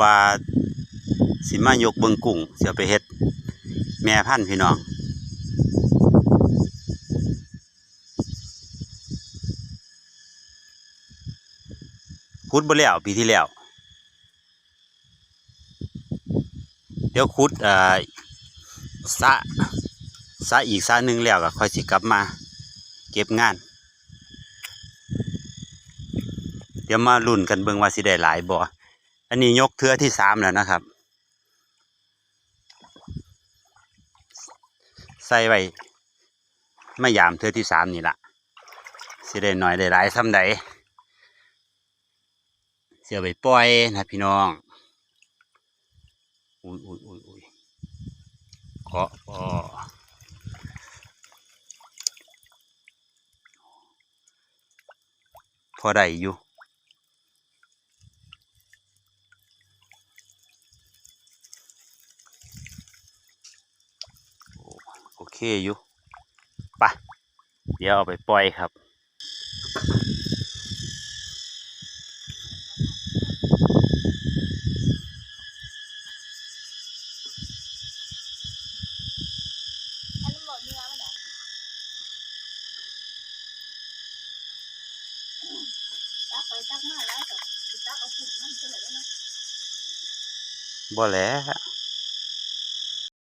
ວ່າຊິມາຍົກເບິ່ງກຸ້ງ ຊິເອົາໄປເຮັດແມ່ພັນພີ່ນ້ອງ. ຂຸດບໍ່ແລ້ວ ປີທີ່ແລ້ວ. ດຽວຂຸດ ເອີ ສະ ສະອີກສະໜຶ່ງແລ້ວກໍຄ່ອຍຊິກັບມາເກັບງານ. ດຽວມາລຸ້ນກັນເບິ່ງວ່າຊິໄດ້ຫຼາຍບໍ່. ອັນນີ້ຍົກເທື່ອທີສາມແລ້ວນະຄັບ ໃສ່ໄວ້ ມາຢາມເທື່ອທີສາມນີ້ລະ ຊິໄດ້ໜ້ອຍໄດ້ຫຼາຍສ່ຳໃດ ຊິເອົາໄປປ່ອຍນະພີ່ນ້ອງ. ອຸ້ຍໆໆໆ ເກາະ ອໍ ພໍໄດ້ຢູ່. ໂອເຄຢູ່ ໄປ ດຽວເອົາໄປປ່ອຍຄັບ. ບໍ່ແຫຼະ